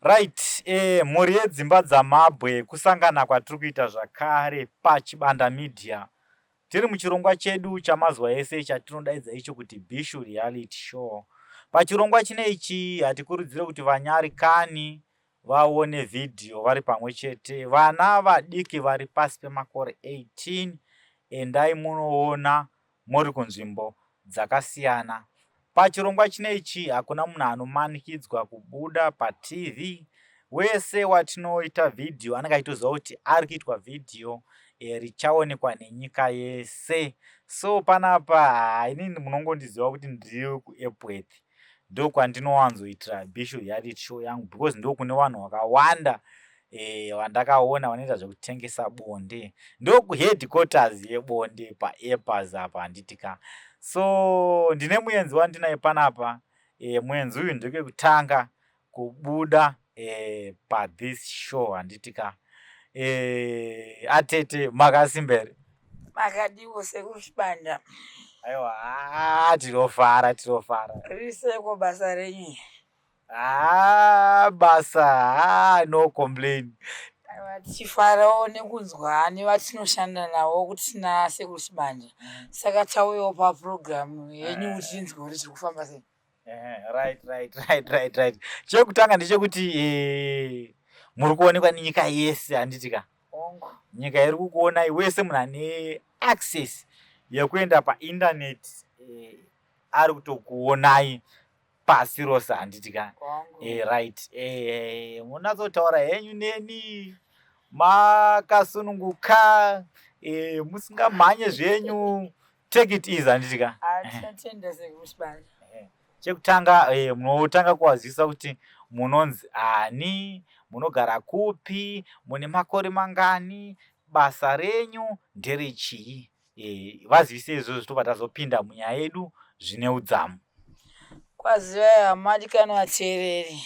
Right, mhuri yedzimba dzamabwe, kusangana kwatiri kuita zvakare paChibanda Media. Tiri muchirongwa chedu chamazuva ese chatinodaidza icho kuti Bhishu Reality Show. Pachirongwa chine ichi hatikurudzire kuti vanyarikani vaone vhidhiyo vari pamwe chete. Vana vadiki vari pasi pemakore 18, endai munoona muri kunzvimbo dzakasiyana. Pachirongwa chinechi hakuna munhu anomanikidzwa kubuda paTV. Wese watinoita vhidhiyo anenge achitoziva kuti ari kuitwa vhidhiyo richaonekwa nenyika yese. So panapa inini munongondiziva kuti ndiri kuEpworth, ndokwandinowanzoitira Bhishu Reality Show yangu because ndokune vanhu vakawanda vandakaona vanoita zvekutengesa bonde. Ndokuheadquarters yebonde paEpworth apa, handiti ka? So ndine muenzi wandinaye panapa. Muenzi uyu ndekekutanga kubuda pathis show, handiti ka? Atete, makasimba here? Makadiwo, Sekuru Chibanda? Aiwa, tinofara, tinofara. Riseko basa renyu? Ah, basa, ah, no complain. Aiwa, tichifarawo nekunzwa nevatinoshanda navo kuti tina Sekuru Chibanda, saka tauyawo papurogiramu yenyu kuti tinzwe kuti zviri kufamba sei. Right. Chekutanga ndechekuti muri kuonekwa nenyika yese, handiti ka? Hongu. Nyika iri kukuonai, wese munhu ane access yekuenda paindaneti ari kutokuonai pasi rose, handiti ka? Hongu. Right, munatsotaura henyu neni makasununguka, musingamhanye zvenyu. Take it easy, handiti ka? Tinotenda, Sekuru Chibanda. Chekutanga, munotanga kuvazivisa kuti munonzi ani, munogara kupi, mune makore mangani, basa renyu nderechii. Vazivise izvozvo, tobva tazopinda munyaya yedu zvine udzamu. Kwazivai, hamadikani vateereri.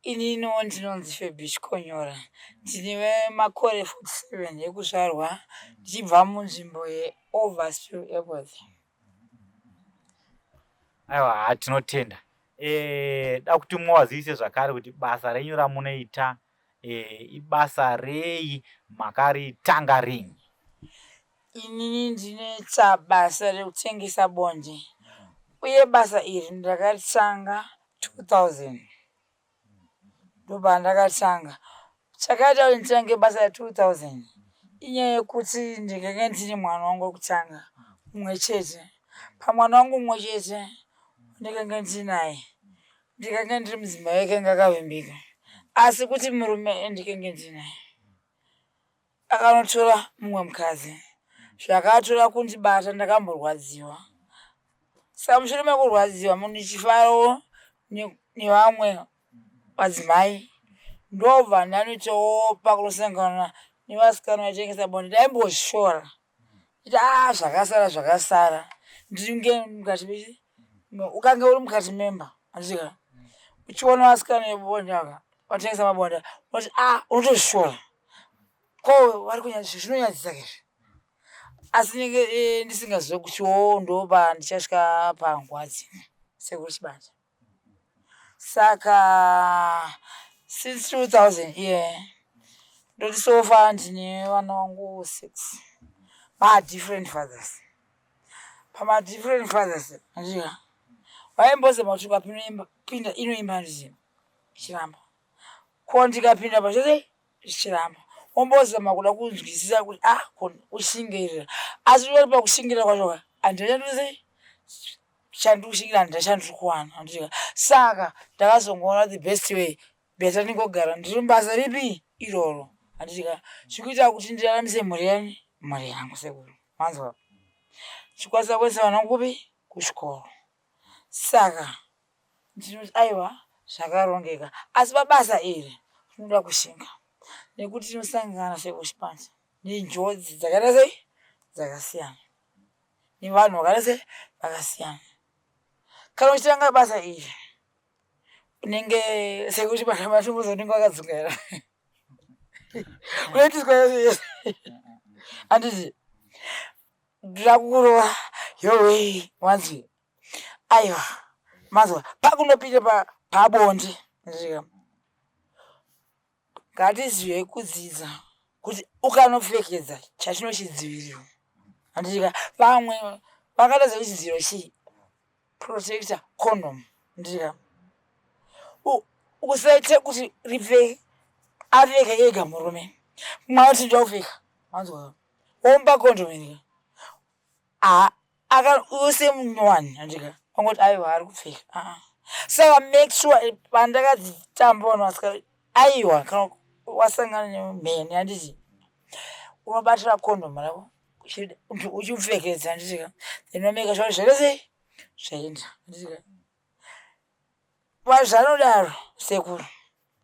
Ininiwo ndinonzi Febi Chikonyora, ndine makore 47 ekuzvarwa, ndichibva munzvimbo yeOverspill, Epworth. Aiwa, tinotenda. Da kuti muvazivise zvakare kuti basa renyu ramunoita ibasa rei, makaritanga rini? Inini ndinoita basa rekutengesa bonde, uye basa iri ndakaritanga 2000, ndopandakatanga. Chakaita kuti nditange basa ra2000 inyaya yekuti ndikanga ndine mwana wangu wekutanga mumwe chete. Pamwana wangu mumwe chete ndikanga ndinaye, ndikanga ndiri mudzimai akanga akavimbika, asi kuti murume ndikanga ndinaye akanotora mumwe mukadzi. Zvakatora kundibata, ndakamborwadziwa. Saka mushure mekurwadziwa, ndichifarawo nevamwe madzimai, ndobva ndanoitawo pakunosangana nevasikana vaitengesa bonde. Ndaimbozvishora kuti a zvakasara zvakasara, ndinge mukati, ukange uri mukati memba, handika, uchiona vasikana vebonde aka vatengesa mabonde, unoti a unotozvishora, ko vari zvinonyadzisa izvi. Asi ndinenge ndisingazivi kuti wo ndopa ndichasvika panguva dzino, Sekuru Chibanda. Saka since 2000 iye ndoti so far ndine vana vangu six, madifferent fathers. Pamadifferent fathers, handika, vaimbozama kuti ukapinda inoimba, handiti, ichiramba. Ko ndikapinda pachose zvichiramba, wombozama kuda kunzwisisa kuti ah, kushingirira. Asi uri pakushingirira kwacho handichandisei chandiri kushingira, handina chandiri kuwana, handika. Saka ndakazongoona the best way, better ndingogara ndiri mubasa ripi iroro, handitika, zvikuita kuti ndiraраmise mhuri yani, mhuri yangu. Sekuru, manzwa, chikwanisa kuendesa vana kupi? Kuchikoro. Saka ndinoti aiwa, zvakarongeka. Asi pabasa iri rinoda kushinga nekuti tinosangana, sekuchipanda, nenjodzi dzakaita sei, dzakasiyana, nevanhu vakaita sei, vakasiyana. Kana uchitanga basa iri unenge, sekuti matombozo, unenge wakadzungaira, unoitiswa yese yese, handiti? Ndoda kukurova, yowe, wanzi aiwa, manzwa, pakunopinda pabonde, ndika. Ngatizive kudzidza kuti ukanopfekedza chatinochidziviriro handitika. Vamwe vakatadza kuchidziviriro chii? Protector condom nditika. Usaite kuti ripfeke apfeke ega murume, mumwe anoti ndoda kupfeka, manzwa, womupa condom iri use munyowani handika, angoti aiwa ari kupfeka. Aa, saka make sure pandakadzitamba vanhu vasika aiwa, kana wasangana nemheni handiti unobatira condom rako uchipfekedza handitika, then womeka sure zvese sei zvaenda handitika. Zvanodaro sekuru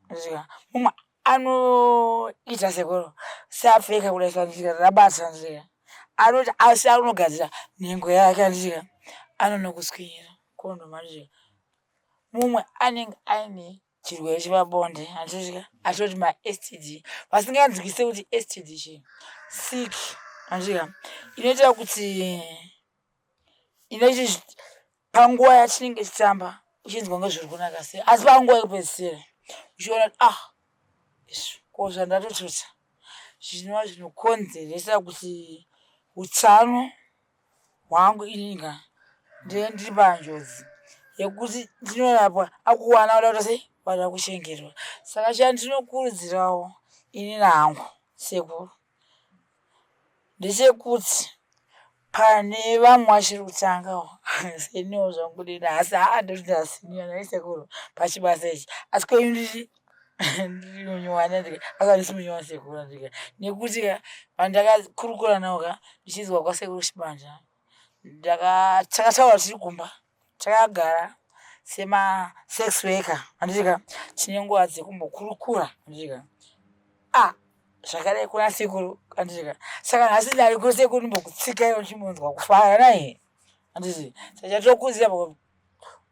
handitika, mumwe anoita sekuru seapfeka kudai handitika, rabata handitika, anoti asi anogadzira nhengo yake handitika, anonokuswinyira condom handitika. Mumwe anenge aine chirwere chepabonde handitika, atoti maSTD, vasinganzwise kuti STD chii, sick handitika, inoita kuti inoiti panguva yatinenge tichitamba uchinzwa kunge zviri kunaka sei, asi panguva yekupedzisira uchiona kuti ah, izvi ko zvandatotota, zvinova zvinokonzeresa kuti utano hwangu ininika ndinenge ndiri panjodzi yekuti ndinorapwa akuwana kuda kuita sei, vada kuchengetwa. Saka chandinokurudzirawo inini hangu sekuru ndechekuti pane vamwe vachiri kutangawo seniwo zvangu nhasi haa ndoti ndasiniya nhai sekuru pachibasa ichi, asi kwenyu ndichi ndiri munyowani handika, asi handisi munyowani sekuru handika, nekuti ka pandakakurukura navo ka ndichinzwa kwasekuru Chibanda, takataura tiri kumba takagara sema sex worker handitika, tine nguva dzekumbokurukura handitika, ah zvakadai kuna sekuru handitika. Saka nhasi ndari kusekuru ndimbokutsikai ndichimbonzwa kufara naye handiti. Saka chatokurudzira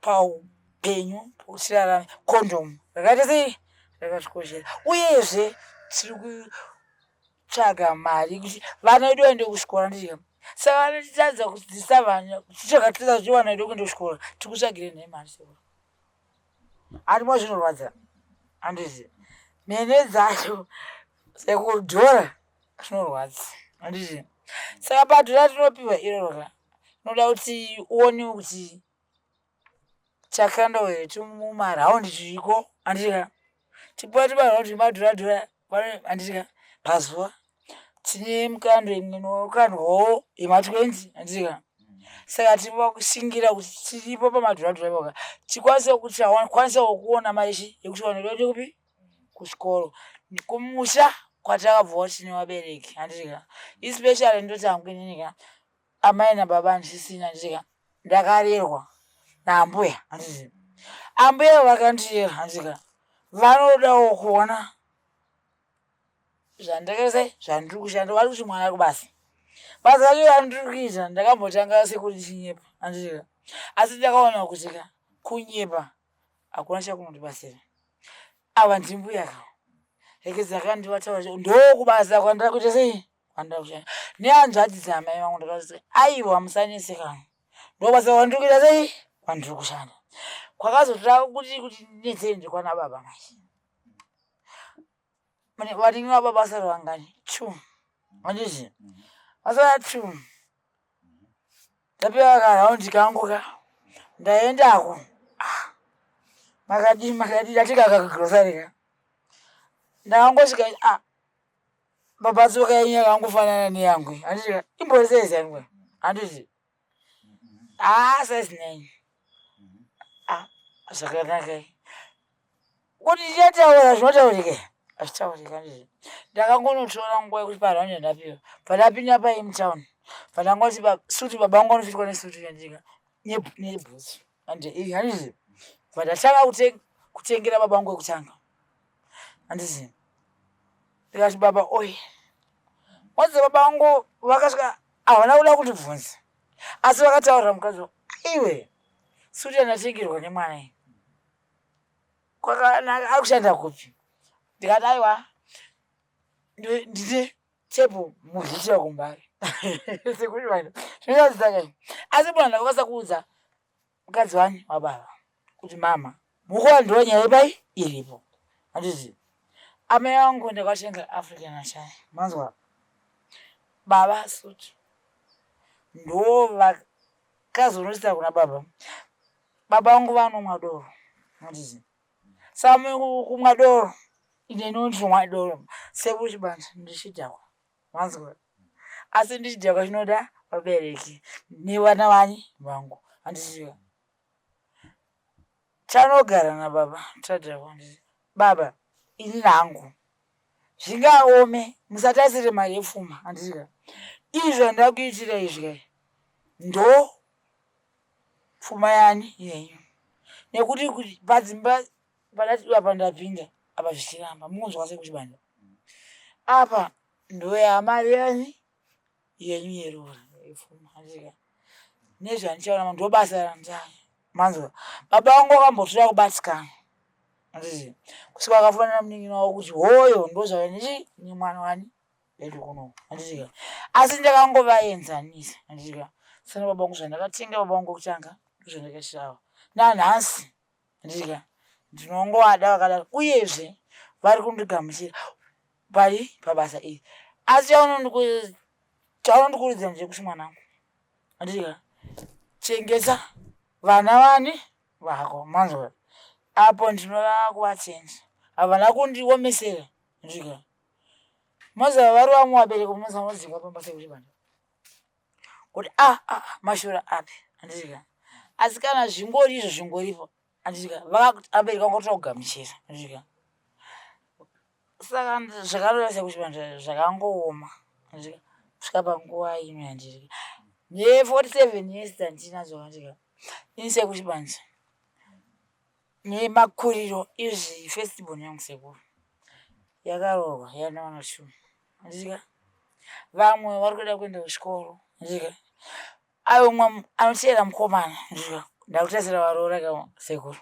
paupenyu pokutirarame, kondomu rakaita sei, rakatikoshera. Uyezve tiri kutsvaga mari kuti vana vedu vaende kuchikoro handitika. Saka vanotitadza kudzidzisa vana, tichakatadza kuti vana vedu kuenda kuchikoro, tiri kutsvagire nhai mari sekuru? Handimo zvinorwadza handiti, mhene dzacho sekuru dhora zvinorwadza handiti. Saka padhora rinopiwa iroro ka, rinoda kuti uone kuti chakandawo here tumumaraundi tiriko handitika, tipuwa tumaraundi twemadhora dhora handitika pazuva. Tine mukando imwe inokandwawo yema20 handitika. Saka tiri kushingira kuti tiripo pamadhora dhora ipapo tikwanise kuti kwanisawo kuona mari yekuti vanhu vaende kupi, kuchikoro. Kumusha kwatakabvawo tine vabereki handitika, especially ndoti hangu inini ka amai nababa handisisina handitika, ndakarerwa naambuya handiti. Ambuya vakandirera handitika, vanodawo kuona zvandakaita sei, zvandiri kushanda. Vari kuti mwana ari kubasa, basa racho randiri kuita ndakambotanga sekuti ndichinyepa handitika, asi ndakaona kuti ka kunyepa hakuna chakunondibatsira. Ava ndimbuya ka, rekedza kandivataura ndokubasa kwandiri kuita sei, kwandiri kushanda nehanzvadzi dzamai vangu. Ndakati aiwa musanetsekana, ndokubasa kwandiri kuita sei, kwandiri kushanda. Kwakazotora kuti ndinetsei ndikwana baba manje, vanin'ina vababa vasara vangani? Two handiti, vasara two. Ndapiwa karaundi kangu ka, ndaendako, makadii makadii, ndatenga kagrosari ka, ndakangosvika, ah, baba tsoka yenyu yakangofanana neyangu handiti, imbori size yangu handiti, haa size 9, ah zvakanaka kuti tichataura zvinotaurika, hazvitaurika handiti. Ndakangonotora nguva yekuti paraundi yandapiwa, pandapinda pai mutown, pandangoti suti baba vangu vanofitwa nesuti yandika nebhutsu handiti handiti, bva kutengera baba vangu wekutanga handiti. Ndikati baba oi, wanzi baba vangu vakasvika havana kuda kundibvunza, asi vakataurira mukadzi, iwe suti yandatengerwa nemwana iyi kwakanaka, ari kushanda kupi? Ndikati aiwa, ndine tepu muvhitira kumbari sekuti vanhu zvinoratidza kai. Asi munhu ndakakwanisa kuudza mukadzi wani wababa kuti mama mukuwa ndo nyaya ipai iripo handiti. Amai vangu ndakatenga African attire manzwa baba suit ndo vakazonoita kuna baba. Baba vangu vanomwa doro handiti saka kumwa doro ine ndinotomwa doro sekuru Chibanda ndichidhakwa manzwa asi ndichidhakwa chinoda vabereki nevana vani vangu handiti Tanogara nababa tadhakwa nditi baba ini hangu zvingaome musatarisire mari yepfuma handiti ka izvi zvandakuitira izvi kai ndo pfuma yani yenyu nekuti padzimba pandati apa ndapinda apa zvichiramba mukunzwa sekuchibanda apa ndoyamari yani yenyu yeroora yepfuma handiti ka nezvandichaona ndobasa randaya manzwa baba vangu vakambotora kubatikana handiti kusvika vakafonera munin'ina wavo kuti hoyo ndozvavandichi nemwana wani vedu kuno handiti ka asi ndakangovaenzanisa handiti ka sana baba vangu zvandakatenga baba vangu kutanga ndozvandakaitirawo nanhasi handiti ka ndinongovada vakadaro uyezve vari kundigamuchira pari pabasa iri asi chaunondikurudzira ndechekuti mwanangu handiti ka chengeta vana vani vako manzwa apo ndinova kuvatenda havana kundiomesera handiti ka moziva vari vamwe vabereki moziva vanodzingwa pamba sekuti vana kuti a ah, ah, ah, mashura api handiti ka asi kana zvingori izvo zvingoripo handiti ka vabereki vangotoda kugamuchira handiti ka Saka zvakareva sekuti vanhu zvakangooma kusvika panguva ino yandiri ne 47 years dzandinadzo handika ini sekuti manje nemakuriro izvi first born yangu sekuru yakaroorwa yaane vana two handika vamwe vari kuda kuenda kuchikoro handika ayo umwe anoteera mukomana handika ndakutarisira varoora ka sekuru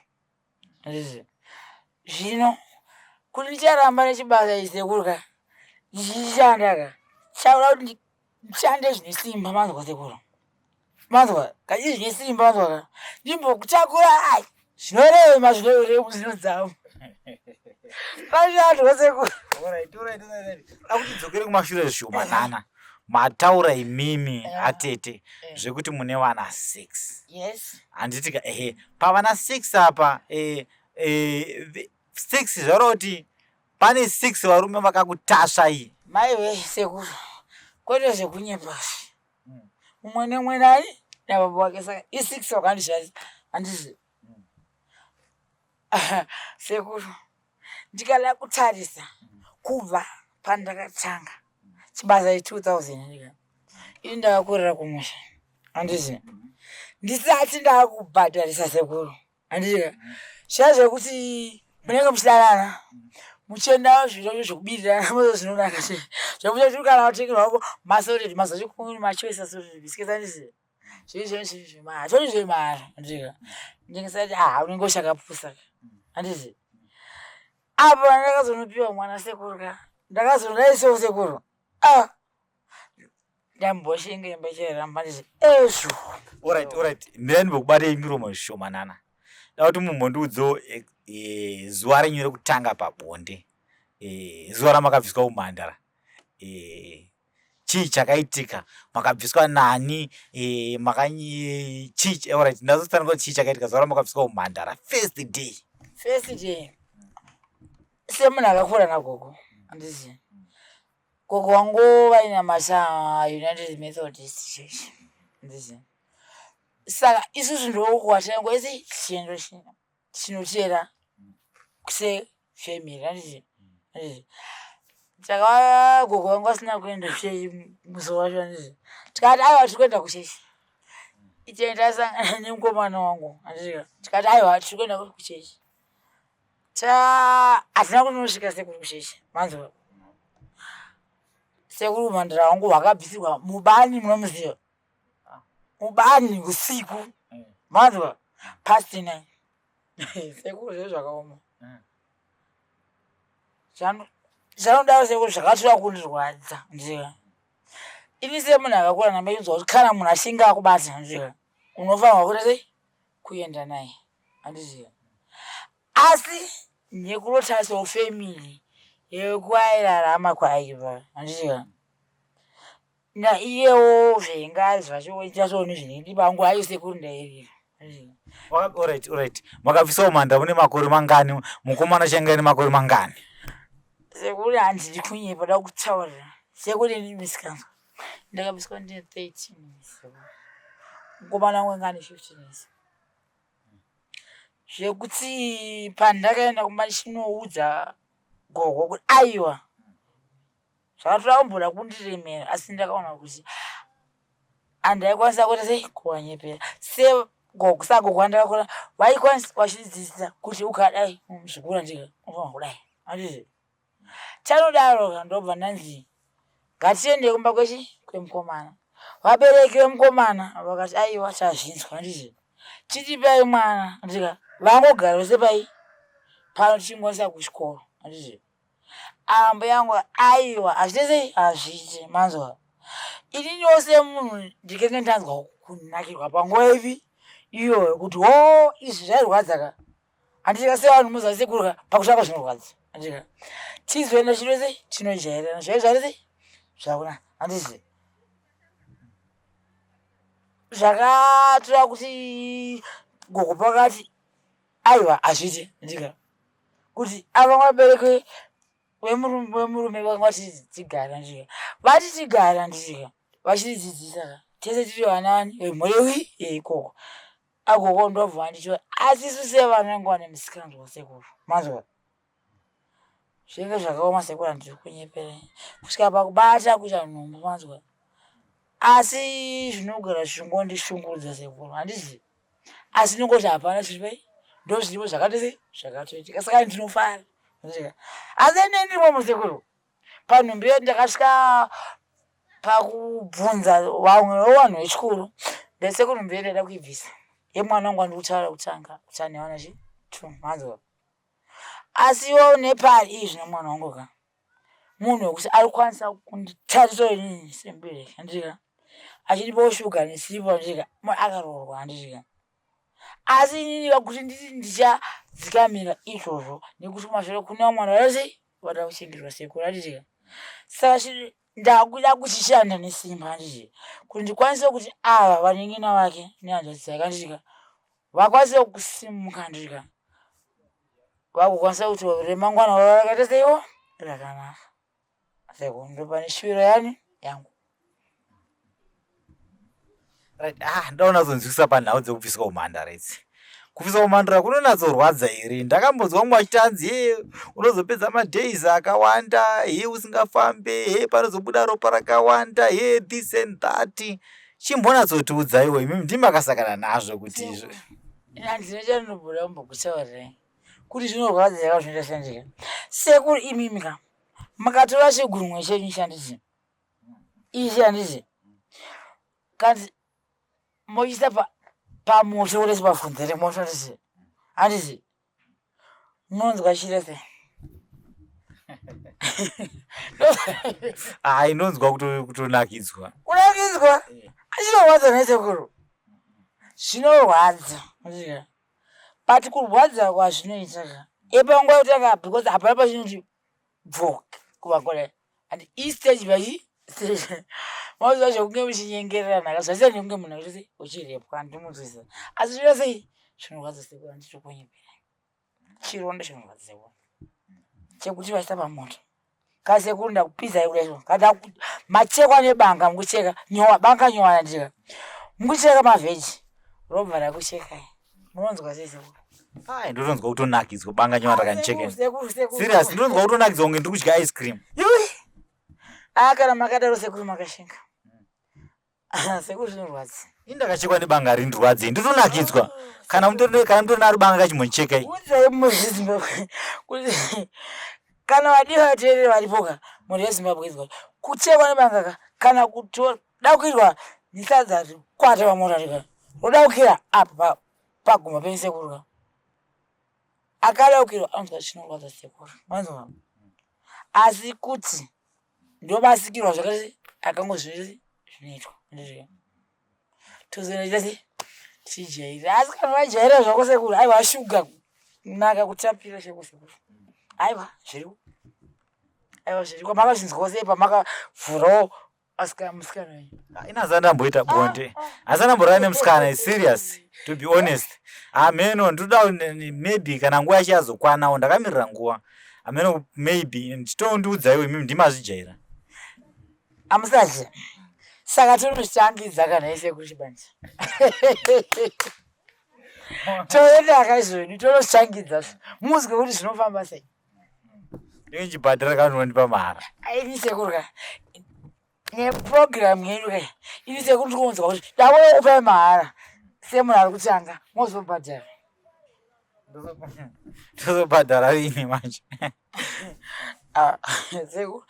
Zvino kuti ndicharamba nechibasa ichi sekuru ka ndichishanda ka chaura kuti ndishande zvine simba manzwa sekuru manzwa kachi zvine simba manzwa ka ndimbokutakura ai zvinorema zvinorema zvinodzama pashandwa sekuru. Akuti dzokere kumashure zvishomanana mataura imimi atete zvekuti mune vana 6 yes handiti ka ehe pavana 6 apa eh, eh, 6 zvareva kuti pane 6 varume vakakutasva iyi maiwe sekuru kwete zvekunyepa mumwe nemumwe nani nababa wake saka i6 wakandishandisa handizi Sekuru ndikada kutarisa kubva pandakatanga chibasa ye 2000 ndika ini ndakakurira kumusha handiti ndisati ndakubhadharisa sekuru handiti ka zviya zvekuti munenge muchidanana muchienda zviro zvekubirirana mozo zvinonaka sei zvekuti kana watengerwa masoreti mazochikumi machoice asoreti biscuits handiti zvii zvinhu zvii zvemahara zvoni zvemahara andika ndingisati ah unenge uchakapusa handizi apa ndakazonopiwa mwana sekuru ka ndakazonodaisawo sekuru ah ndamboshinga imba ichairamba nditi ezvo Alright, alright. Mirai ndimbokubatei miromo zvishomanana. Da kuti mumbondiudzewo eh, eh, zuva renyu rekutanga pabonde. Eh, zuva ramakabviswa umhandara. Eh, chii chakaitika makabviswa nani e, makanyi chii alright ndazotsanangura chii chakaitika zuva ramakabviswa umhandara first day first day semunhu akakura nagogo handizi gogo wangu vainamata United Methodist Church handizi saka isusu ndokuwataingoisi chiendo chino tinoteera sefamily handiti handiti saka gogo vangu vasina kuenda kuchechi musi wacho handiti tikati aiwa tiri kuenda kuchechi itee tasangana nemukomana wangu handiti tikati aiwa tiri kuenda kuchechi ta hatina kunosvika sekuru kuchechi manzwa sekuru mhandara wangu hwakabvisirwa mubani munomuziva Ubani usiku manzwa past 9 sekuru zve zvakaoma zvanodaro sekuru zvakatora kundirwadza ndika ini semunhu akakura ndambainzwa kuti kana munhu achinge akubata ndika unofanirwa kuita sei kuenda naye handiziva asi nekurotarisawo family. Yekwairarama kwaiva handitika naiyewo zvainga zvacho chasoni zvinenge pangu ayo sekuru ndairira. Alright, alright. Makabvisawo manda mune makore mangani? Mukomana change ane makore mangani? Sekuru handidi kunyepa da kutaura. Sekuru ini misikanzwa. Ndakabviswa ndine 13 years. Mukomana wangu anga ane 15 years. Zvekuti pandakaenda kumba ndichinoudza gogo kuti aiwa zvakatora kumboda kundiremera asi ndakaona kuti handaikwanisa kuita sei kuvanyepera segogo sagogo vandakakura vaikwanisa vachindidzidzisa kuti ukadai muzukuru andika unofanira kudai handiti Chanodaro ka ndobva ndanzi ngatiende kumba kwechi kwemukomana. Vabereki vemukomana vakati aiwa tazvinzwa handiti chitipai mwana handiti vangogara vese pai pano tichingoisa kuchikoro handiti ambuya yangu aiwa hazviite sei hazviite manzwa ininiwo semunhu ndikenge ndanzwa kunakirwa panguva ipi iyoyo kuti hoo izvi zvairwadza ka Handika sevanhu muziva sekuru ka pakutanga zvinorwadza. Handika. Tizoenda chino sei tinojairana zvai zvari sei zvakuna handizi. Zvakatora kuti gogo pakati aiwa hazviiti handika. Kuti ava vabereki vemurume vanga vati tigare handika. Vati tigare handika. Vachitidzidzisa ka tese tiri vana vani vemhuri yeikoko. Agogo ndobva vanditora asi isu sevana vangu vane misikanzwa sekuru manzwa zvinenge zvakaoma sekuru handiri kunyepera kusvika pakubata kuita nhumbu manzwa asi zvinogara zvichingondishungurudza sekuru handizi asi ndingoti hapana chiri pai ndozviripo zvakati sei zvakatoitika saka ndinofara asi ine ndirimo musekuru Panhumbi iyo ndakasvika pakubvunza vamwe vevanhu vechikuru ndati sekuru nhumbi iyo ndaida kuibvisa yemwana wangu wandiri kutaura kutanga kuti ane vana chi two manzwa asi iwo nepari iyi zvino mwana wangu ka munhu wekuti ari kukwanisa kunditarisa inini semubereki handika achindipawo shuga nesipo handika akaroorwa handika asi inini kuti nditi ndichadzikamira izvozvo nekuti kumashure kune vamwe vanhu vese vada kuchengetwa sekuru handiti saka ndakuda kuchishanda nesimba handiti kuti ndikwanise kuti ava vanin'ina vake nehanzvadzi dzake handitika vakwanise kusimuka handitika vakukwanisa kuti remangwana ravo rakaita seiwo rakanaka Sekuru ndopane shuviro yani yangu. Right, ah, ndaona zonzwisisa panhau dzekubviswa umhandara idzi. Kubviswa umhandara kunonatsorwadza here? Ndakambonzwa vamwe vachiti hanzi he unozopedza madays akawanda, he usingafambe, he panozobuda ropa rakawanda, he this and that. Chimbonatsotiudzaiwo imimi ndimi makasangana nazvo kuti izvo. Handina chandinobuda kumbokutaurirai kuti zvinorwadza here zvinoita sendika. Sekuru imimi ka makatora chigunwe chenyu chanditi ichi handiti kanzi mochiisa pamoto kuresi pafudzi remoto handiti handiti munonzwa chire sei? Hai, ndonzwa kutonakidzwa. Kunakidzwa? Chinorwadza nhai sekuru? Zvinorwadza. But kurwadza kwazvinoita ka epanguva yekutanga because hapana pachinoti bvo kuvakora and istage by stage mazuva zvekunge muchinyengererana ka zvasiyana nekunge munhu achiita sei uchirepwa handimunzwisisa asi zvinoita sei zvinorwadza sekuru handitokunyepera chironda chinorwadza sekuru chekuti vaisa pamoto kasekuru ndakupizai kudai so kada machekwa nebanga mukucheka nyowa banga nyowa yandika mukucheka mavheji robva rakuchekai munonzwa sei sekuru? Ai, ndotonzwa kutonakidzwa banga nyowa rakandicheka. Serious, ndinonzwa kutonakidzwa kunge ndiri kudya ice cream. Yui. Ah, kana makadaro sekuru makashinga. Sekuru zvinorwadza. Ini ndakachekwa nebanga rindirwadze, ndinotonakidzwa. Kana mutori kana mutori naro banga kachimbochekai. Udzai muZimbabwe kuti kana vadiwa vateereri varipo ka mhuri yeZimbabwe izwa kuchekwa nebanga ka kana kutodaukirwa nesadza rikwata pamota rika rodaukira apa paguma penyu sekuru ka akadaukirwa anonzwa chinorwadza sekuru manzwa asi kuti ndobasikirwa zvakati akangozviri zvinoitwa ndizvo tozoita se tijaira asi kana vajaira zvako sekuru aiwa shuga kunaka kutapira cheko sekuru aiwa zviripo. Aiwa zviriko makazvinzwawo sei pamakavhurawo asikana musikana wenyu? Ah, ini hazana ndamboita bonde. Hazana ndamborara nemusikana is serious to be honest. Hameno ndoda maybe kana nguva yacho yazokwanawo ndakamirira nguva. Hameno maybe nditondiudza iwe imimi ndimazvijaira. Amusati. Saka tinozvitangidza kana ise kuchibanda. Toenda akaizvoni tonozvitangidza muzwe kuti zvinofamba sei. Ndinge ndichibhadhara kana unondipa mahara. Ini sekuru ka neprogram yedu ka ini sekuru ndikunzwa kuti dakupai mahara semunhu ari kutanga mozobhadhara. Tozobhadhara rini manje? Ah, sekuru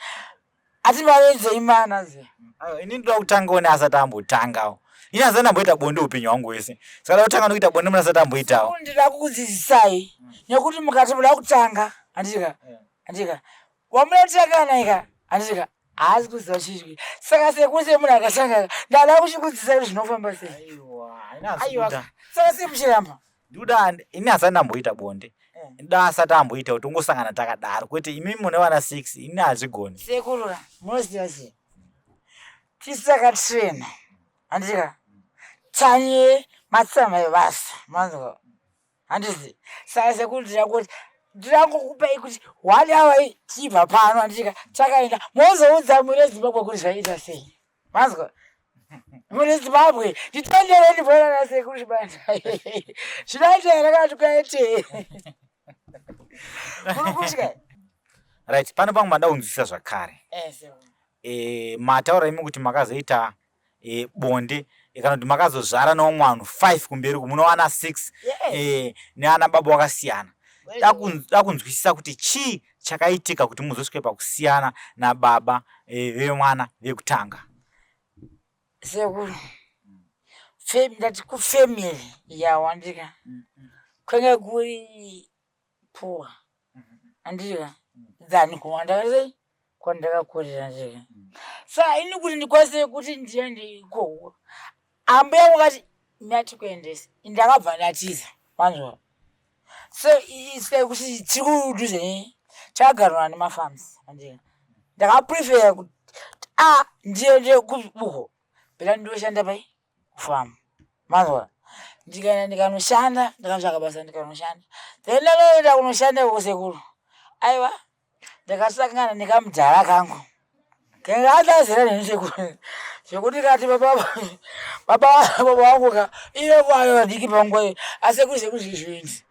ati marenje imana ze. Aiwa, ini ndoda kutangawo neasati ambotangawo. Ini asati ndamboita bonde upenyu hwangu hwese. Saka ndoda kutanga nokuita bonde munhu asati amboitawo. Sekuru ndinoda kukudzidzisai nekuti mukati muda kutanga handika handika wamuda kutanga naye ka handika haasi kuziva chizvi saka sekuru semunhu akatanga ka ndada kuchikudzidzisai kuti zvinofamba sei. Aiwa, haina Aiwa kuda. saka sei muchiramba? Ndikuda ini asati ndamboita bonde. Ndoda asati amboita kuti tongosangana takadaro kwete imi mune vana 6 ini hazvigoni. Sekuru ka munoziva sei tisu takatraina handika tanye matsama ebasa manzwa handizi saka sekuru ndira kuti ndirangokupai kuti one hour tichibva pano handika takaenda mozoudza mhuri yezimbabwe kuti zvaita sei manzwa mhuri yezimbabwe nditendere ndibona nasekuru chibanda zvinoita here kana tikaite muri kutya Right, pano pangu mada kunzwisisa zvakare. Eh, sekuru. E, mataura imi kuti makazoita e, bonde e, kana kuti makazozvara nevamwe vanhu 5 kumberi uku munowana 6 Yes. e, neana baba wakasiyana. Very Da kunzwisisa kuti chii chakaitika kuti muzosvike pakusiyana nababa e, vemwana vekutanga. Sekuru ndati kufamily yawandika kwenge kuri poor handika than kuwanda sei kwandakakurira ndika saka ini kuti ndikwanise kuti ndiende ikoko ambuya vakati ndatikuendese ndakabva ndatiza manzwa so it's like kuti tiri kudhuze nei takagarana nemafarms handika ndakaprefera kuti a ndiende kubuko bhera ndinoshanda pai kufamu manzwa ndikaenda ndikanoshanda ndikanotsvaka basa ndikanoshanda then ndanoenda kunoshanda ikoko sekuru aiwa ndakasangana nekamudhara kangu kanga atazera neni sekuru zvekuti kati baba baba baba vangu ka iye vana vadiki panguva iyo asekuru sekuru zvizvindi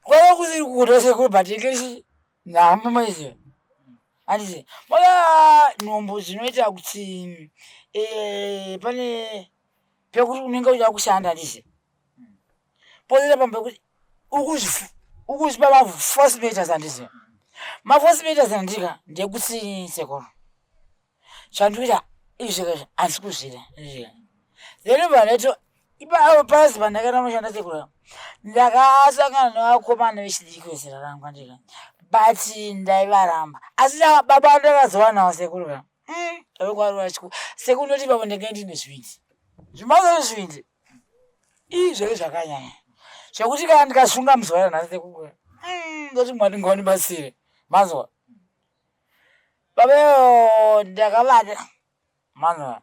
kwava kusiri kuda sekuru but inge nhamo maiziva handiti moya nhumbu dzinoita kuti eh, pane pekuti unenge uchida kushanda handiti pozoita pamwe pekuti ukuzvipa maforce meters handiti maforce meters handika ndekuti sekuru chandikuita izvi handisi kuzvida handiti then vanhu ipapo pasi pandakaenda kunoshanda sekuru ndakasangana nevakomana vechidiki vezera rangu handika but ndaivaramba asi baba ndakazovanawo sekuru ka vekwarura chikuru sekuru ndoti ipapo ndenge ndine zvivindi zvimazo zvivindi ii zvaive zvakanyanya zvekuti kana ndikasunga muzuva ranhasi sekuru ndoti mwari ngaundibatsire manzwa baba ivo ndakavada manzwa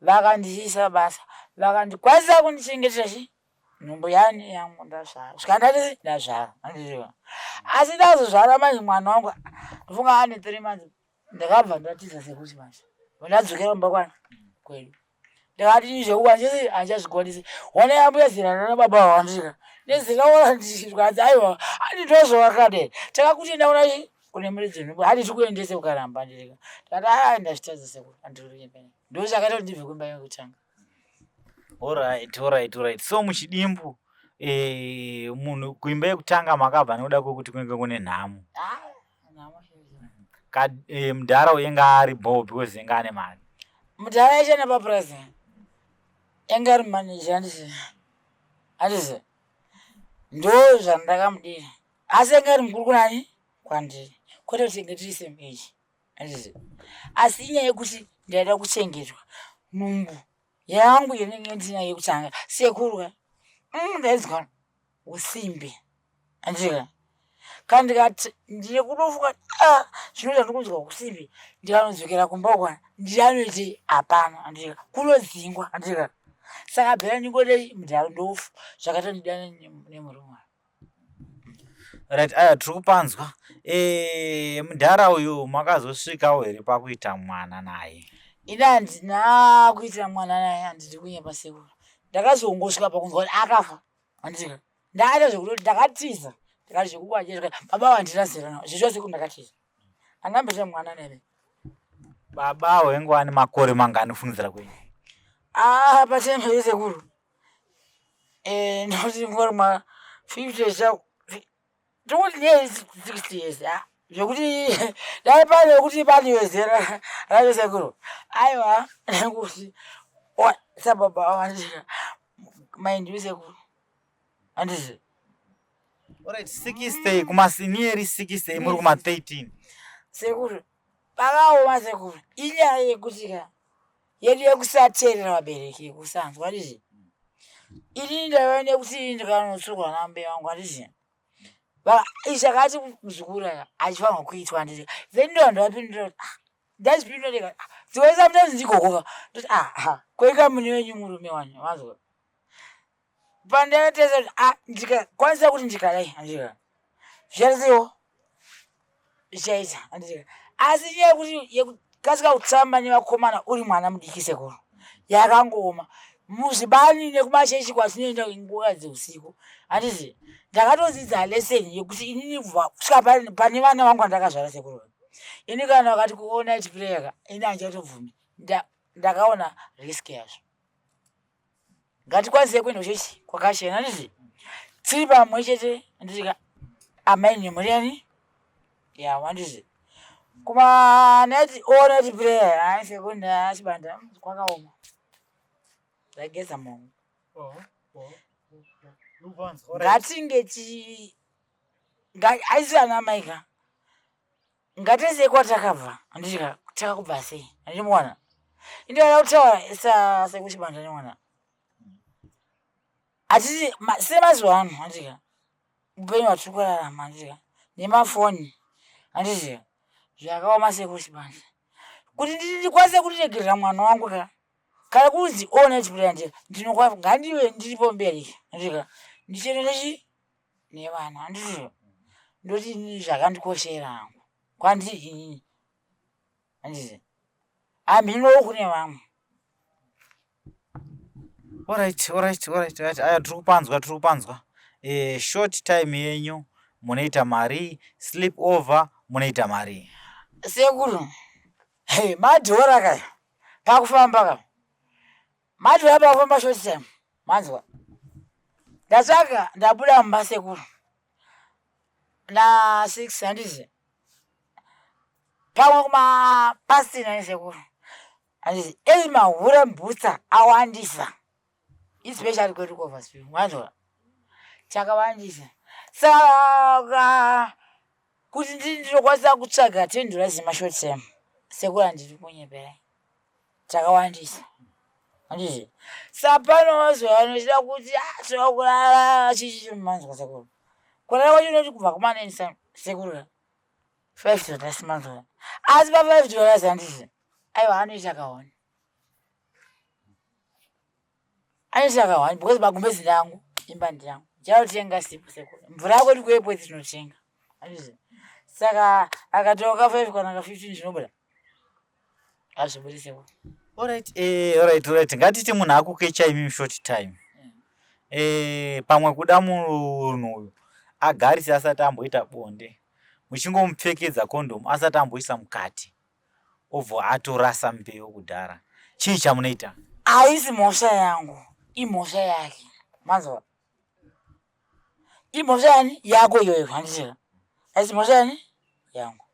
vakandiisa basa vakandikwanisa kundichengetera chi nhumbu yani yangu ndazvara svika ndati ndazvara handiziva asi ndazozvara manje mwana wangu ndofunga ane 3 months ndakabva ndatiza sekuti manje ndadzokera kumba kwani kwedu ndakati zvekuwanjisi handichazvikwanisi wana yambuya zera rana baba wandika nezera wandikadzi aiwa andi ndozvawakadai takakutenda kuna chi kune muridzi wenhumbu handi tikuendese ukaramba ndirika ndakati aa ndazvitadza sekuru andiri ndozvakaita kuti ndibve kumba yekutanga. Alright, alright, alright. So muchidimbu eh, munhu kuimba yekutanga makabva nekuda kwekuti kunenge kune nhamo. Ah, nhamo chaidzo. Ka eh, mudhara uyu enga ari bho because enga ane mari. Mudhara aishanda papurazi enga ari manager handiti handiti ndo zvandakamudira asi enga ari mukuru kunani kwandiri kwete kuti tenge tiri same age handiti asi inyaya yekuti ndaida kuchengetwa nhumbu yangu inenge ndinayo yekutanga sekuru ka ndainzwa usimbe handiti ka Kana ndikati ndine kunofunga ah, zvino zvandikunzwa kusimbi ndikanodzokera kumba kwa ndianoiti hapana andika kunodzingwa andika saka bhera ndingodei mudhara ndofu zvakaita ndidane nemurume. Right, aya tiri kupanzwa. Eh, mudhara uyu makazosvikawo here pakuita mwana naye? Ini handina kuita mwana naye, handidi kunyepa sekuru. Ndakazongosvika pakunzwa kuti akafa. Handika. Ndaita zvekutoti ndakatiza. Ndikati zvekukwaje zvakati baba vandina zera navo. Zveshuwa sekuru ndakatiza. Handina mwana naye. Baba wainge wane makore mangani kufungidzira kwenyu? Ah, patembe sekuru. Eh, ndoti ngori ma 50 cha tikuti ne 60 years ah zvekuti dai pane kuti pane zera racho sekuru aiwa nekuti sababa wandika maindiwi sekuru handiti. Alright, 60 kumasenior 60 muri kuma 13. Sekuru pakaoma sekuru inyaya yekuti ka yedu yekusateerera vabereki yekusanzwa handiti inini ndaiva nekuti ndikanotsurwa nambuya vangu handiti izvakati muzukuru aka achifanirwa kuitwa handiti then ndo ndovapindura kuti ah, ndazvipindura ndika ah, dziwe sometimes ndigogoka ndoti ah koika mune wenyu murume wani wanzwa pandakatesa kuti ah ndikakwanisa kuti ndikadai handika zvichasiwo zvichaita handika asi nyaya yekuti yekukasika kutamba nevakomana uri mwana mudiki sekuru yakangooma muzvibani nekumachechi kwatinoenda nguva dzeusiku handiti ndakatodzidza lesson yekuti inini kubva kusvika pane vana vangu vandakazvara sekuru ini kana vakati kuona prayer ka ini handichatobvumi ndakaona risk yazvo ngatikwanise kuenda kuchechi kwakachena handiti tiri pamwe chete handiti ka amai nemhuri yani yawo handiti kuma night all night prayer hayi sekunda chibanda kwakaoma ndageza maoko ngatinge ti aisi ana mai ka Ngatizei kwatakabva handiti ka takakubva sei handiti mwana indivada kutaura sa sekuchibanda nemwana hatiti semazuva ano handiti ka upenyu hwatiri kurarama handiti ka nemafoni handiti ka zvakaoma sekuchibanda kuti ndikwanise kutiregerera mwana wangu ka kana kunzi ona chipira handiti ndinokwa ngandive ndiripo mberi handiti ka ndichienda nechi nevana handizvo ndoti inini zvakandikoshera hangu kwandiri inini handiti hamhinowo kune vamwe. Alright, alright, alright, alright. Aya tiri kupanzwa, tiri kupanzwa. Eh, short time yenyu munoita mari, sleep over munoita mari. Sekuru, hey, madhora kaya pakufamba ka madhora pakufamba short time manzwa ndatsvaga ndabuda mumba sekuru na 6 handizi pamwe kuma past 9 sekuru handizi ei mahure mbutsa awandisa especially kwedu kuoverspill manzwa chakawandisa saka kuti ndinokwanisa kutsvaga 10 dollars yemashort term sekuru handiri kunyeperai takawandisa handiti sapano mazuva ano chida kuti ah, tinoda kurara chichichi manzwa sekuru kurara kwacho unoti kubva kumaneni sekuru $5 manzwa asi pa $5 handiti aiwa anoita kaone anoita kahwani because magumbezi ndangu imba ndiyangu ndichatotenga sipo sekuru mvura yako iri kuepweti tinotenga handiti saka akatoka 5 kana ka 15 zvinobuda hazvibudi sekuru. Alright, eh, alright, alright. Ngatiti munhu akukecha imi short time. Eh, pamwe kuda munhu uyu agarise asati amboita bonde. Muchingomupfekedza condom asati amboisa mukati. Obva atorasa mbeu kudhara. Chii chamunoita? Haisi mhosva yangu, imhosva yake. Manzwa? Imhosva yani yako iyoyo, handiti? Haisi mhosva yani yangu.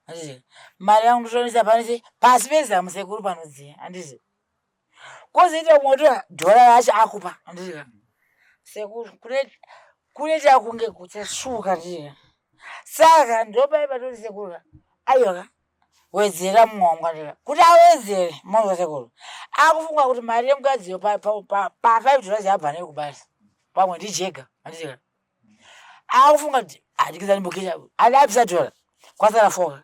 Handiti? Mari yangu ndotoonesa pane pasi pezamu sekuru panodziya, handiti? Kozoita umwe otora dhora racho akupa, handiti? Sekuru kune kunoita kunge kuchasvuka handiti? Saka ndopai patoti sekuru aiwa ka wedzera mumwe wangu andika kuti awedzere mwangu sekuru akufunga kuti mari yemukadziyo pa pa $5 yabva nayo kubasa pamwe ndijega handiti akufunga kuti Handikisa ndimbokesha adapisa tora kwasara foka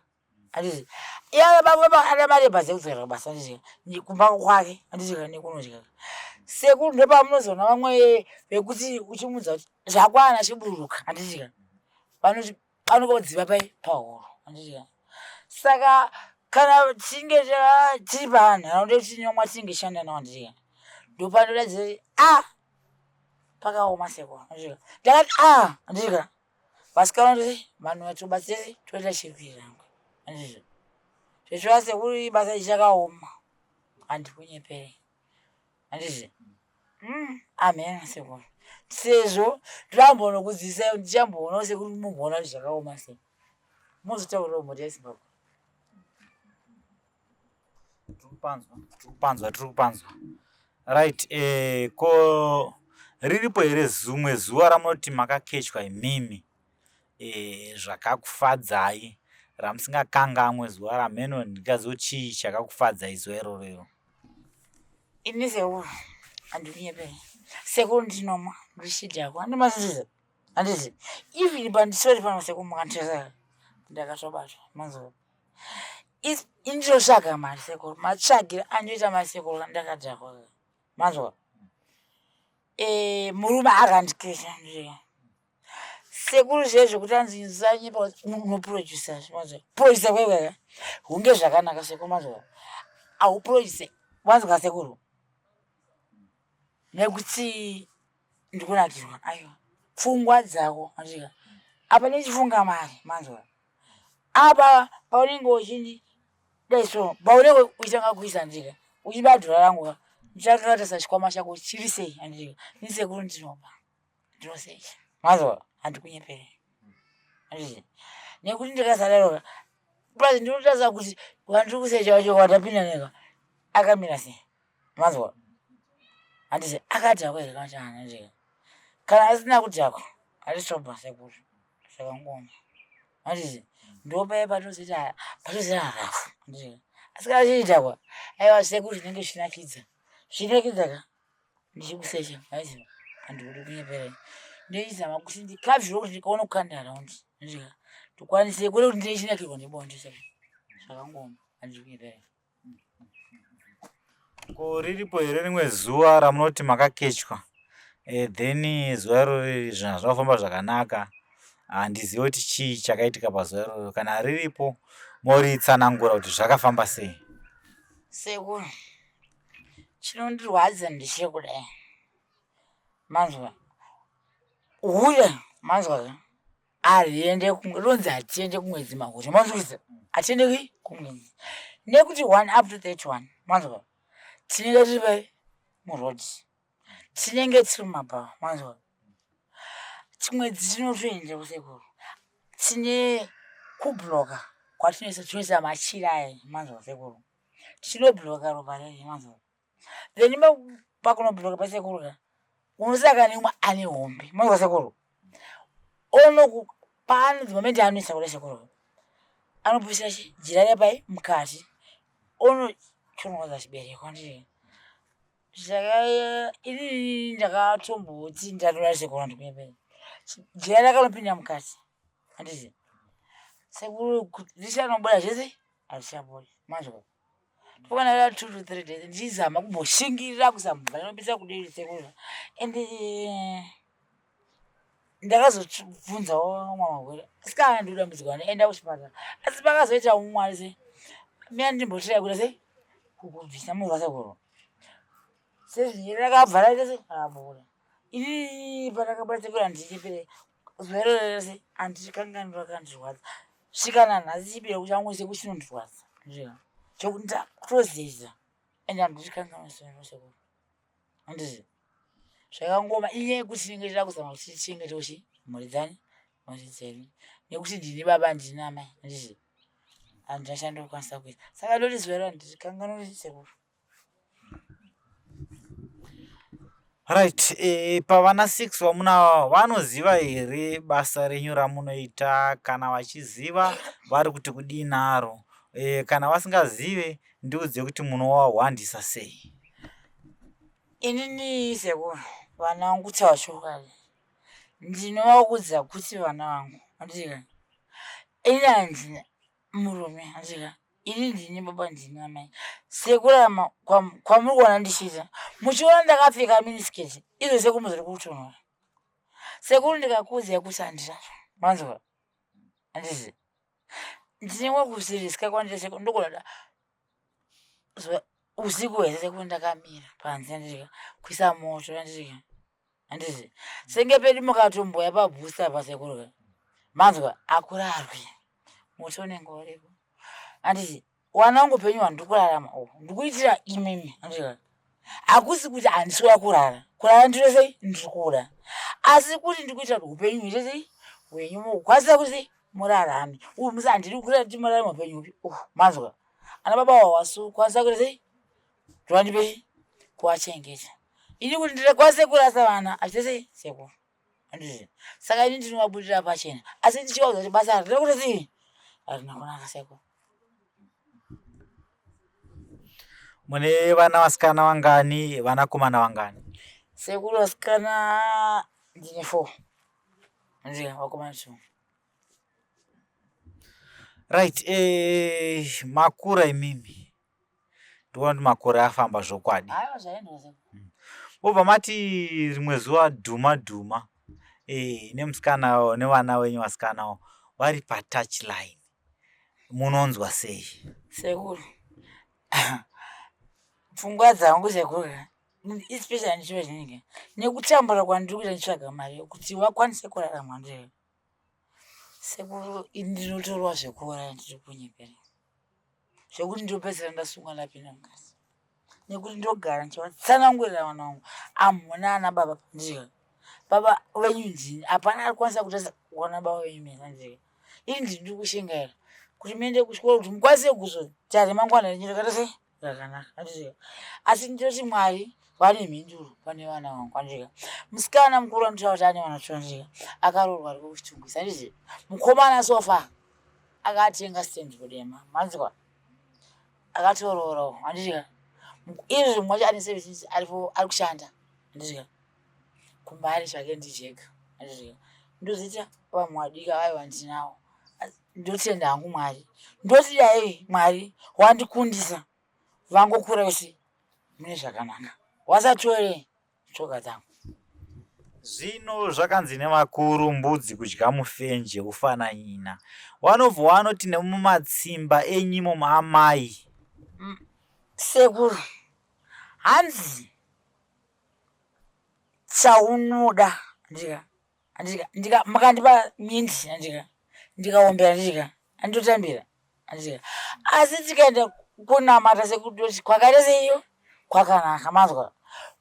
handiti iye baba ana mari yebhazi yekudzokera kubasa handiti kumba kwake handiti nekunodya. Sekuru ndopamunozoona vamwe vekuti uchimuudza kuti zvakwana chiburuka handiti ka vanoti vanokodziva pai pahuro handiti ka. Saka kana tichinge tiri panharaunda yekuti tinomwa tinenge tichishanda nawo handiti ka ndopanoratidza kuti a pakaoma sekuru handiti ka. Ndakati a handiti ka vasikana vanoti vanhu vatobatsire toita chirwirangwe handizvo zveshuwa sekuru basa ichi chakaoma handikunyepere handizvo amhena sekuru sezvo ndambonokudzidzisai ndichamboona sekuru mumboona kuti zvakaoma sei mozotaurirawo mhuri yezimbabwe. Tiri kupanzwa, tiri kupanzwa. Right, eh, ko riripo here zumwe zuva ramunoti makakechwa imimi eh, zvakakufadzai ramusingakangamwe zuva ramheno ndingazivo chii chakakufadzai zuva iroro iro? Ini sekuru handikunyepei sekuru ndinomwa ndichidhakwa handimaziziza handiti even pandisori pano sekuru mukanditarisa ndakatobatwa manzwa Indinotsvaga mari sekuru matsvagiro andinoita mari sekuru ndakadhakwa manzwa eh, murume akandikesha ndika sekuru zviye zvekuti anzi usanyepa unoproducer manzwa producer kwaiweka hunge zvakanaka sekuru manzwa auproduce wanzwa sekuru nekuti ndikunakirwa aiwa pfungwa dzako andika apa ndichifunga mari manzwa apa paunenge uchindi dai so paunenge uchitanga kuisa ndika uchiba dhora rangu ka ndichakatarisa chikwama chako chiri sei andika nisekuru ndinoba ndinosecha manzwa handikunyepere anditi nekuti ndikasadaro ka plus ndinotarisa kuti wandiri kusecha wacho wandapinda neka akamira sei manzwa handiti akadhakwa here kana chana ndika kana asina kudhakwa handisobva sekuru zvakangoma handiti ndopaye patozoita patozoita harafu handiti asi kana chichidhakwa aiwa sekuru zvinenge zvichinakidza zvichinakidza ka ndichikusecha aiziva handikudi kunyepera ndoizama kuti ndikabviro kuti ndikaona kukanda around handiti ndikwanise kwete kuti ndichinakirwa nebonde sekuru zvakangoma handidi kunyepera. Ko riripo here rimwe zuva ramunoti makakechwa eh, then zuva iroro zvinhu hazvina kufamba zvakanaka handizivi kuti chii chakaitika pazuva iroro kana riripo moritsanangura kuti zvakafamba sei? Sekuru, chinondirwadza ndechekudai manzwa huya manzwa ka Hariende rinonzi hatiende kumwedzi mahure manzwisa hatiende kui kumwedzi nekuti 1 up to 31 manzwa tinenge tiri pai muroad tinenge tiri mumabhawa manzwa chimwedzi chinotoenda kusekuru tine kubloka kwatinoisa tinoisa machira aya manzwa sekuru tinobloka ropa reye manzwa then pakunobloka pasekuru ka unosaka neumwe ane hombe manzwa sekuru ono paanonzi moment yaanoisa kuda sekuru anopusira chi jira repai mukati ono chonongodza chibereko ndii saka ini ndakatomboti ndatoda sekuru ndikunyepera jira rakanopinda mukati handiti sekuru richanobuda zvese hazvichabudi manzwa Tofanira 2 to 3 days ndichizama kumboshingirira kuzama ndinopisa kudii sekuru and eh, ndakazobvunzawo vamwe mawere asi kana ndiri dambudziko enda kuchipatara asi pakazoita umwe ari sei mina ndimbotiraya kuita sei kukubvisa munhu wasekuru sezvinyi rakabva raita sei rabuda ini pandakabuda sekuru handichipere zuva iroro rese handichikanganwi rakandirwadza svika nanhasi chibereko changu seku chinondirwadza chekuti ndakutozeza ende handichikanganwi zuva iroro sekuru handiti zvakangoma inyaya yekuti tinenge tida kuzama kuti tichengete uchi mhuri dzani mhuri dzedu nekuti ndini baba ndini amai handiti handina chandokwanisa kuita saka ndoti zuva iro handichikanganwi sekuru Right, eh, pavana 6 vamunavo vanoziva here basa renyu ramunoita? Kana vachiziva vari kuti kudii naro? Eh, kana vasingazive ndiudze kuti munovahwandisa sei? Inini sekuru vana vangu kutaura chokwadi ndinovaudza kuti vana vangu. Handika ini handina murume, handika ini ndini baba ndini amai. Sekurarama kwamuri kuona ndichiita, muchiona ndakapfeka miniskirt izvo sekuru muzori kutonhora. Sekuru ndikakuudzai kuti handina, manzwa handiti ndine kusiriska kwandiri sekuru ndogona usiku hwese sekuru ndakamira panze handiti kuisa moto handiti handiti senge pedu mukatomboya pabhusta apa sekuru ka manzwa akurarwi moto unenge uripo handiti wana wangu upenyu hwandiri kurarama uhu ndikuitira imimi handiti hakusi kuti handisi kuda kurara kurara ndiro sei ndiri kuda asi kuti ndikuitira kuti upenyu huite sei hwenyu mukukwanisa kuti sei murarame uyu musi handiri kuita kuti murarame upenyu hupi uhu manzwa ana baba wawasukwanisa kuti sei Ndovandipei kuwachengeta. Ini kuti ndikwanise kurasa vana hazviite sei sekuru. Handiti. Saka ini ndinovabudira pachena. Asi ndichivaudza kuti basa harina kuti sei harina kunaka sekuru. Mune vana vasikana vangani, vanakomana vangani? Sekuru vasikana ndine 4. Handiti vakomana 2. Right, makura imimi. Ndikuona kuti makore afamba zvokwadi. Aiwa zvaendwa sekuru. Mobva mati rimwe zuva dhuma dhuma nemusikana nevana venyu vasikana vari patouch line. Munonzwa sei? Sekuru. Pfungwa dzangu sekuru especially ndichiva chinenge nekutambura kwandiri kuita ndichitsvaga mari yekuti vakwanise kurarama ndiri. Sekuru ini ndinotorwa zvekuuraya ndiri kunyepera. Zvekuti ndopedzisira ndasungwa ndapinda mukati. Nekuti ndogara ndichivatsanangurira vana vangu amuna ana baba ndika. Baba venyu ndini hapana ari kukwanisa kutarisa kuona baba venyu mese ndika. Ini ndini ndiri kushingaira kuti muende kuchikoro kuti mukwanise kuzoita remangwana renyu rakaita sei rakanaka handiti asi ndinoti Mwari vane mhinduro pane vana vangu handiti musikana mukuru anotaura kuti ane vana 2 akaroorwa ariko kuchitungwiza handiti mukomana sofa akatenga stand kudema manzwa akatoroorawo handiti izvi mumwe wacho ane 17 aripo ari kushanda handiti kumbari zvake ndijega handiti ndozoita vamwe vadiki avaiva ndinawo ndotenda hangu Mwari ndoti dai Mwari wandikundisa vangokura vese mune zvakanaka wasatore tsoka dzangu. Zvino zvakanzi nevakuru mbudzi kudya mufenje ufana nyina. Wanobva wanoti nemumatsimba enyimo maamai. Sekuru hanzi chaunoda ndika Handika ndika makandipa mint handika ndikaombera handika andotambira handika asi tikaenda kunamata sekutoti kwakaita seiyo kwakanaka manzwa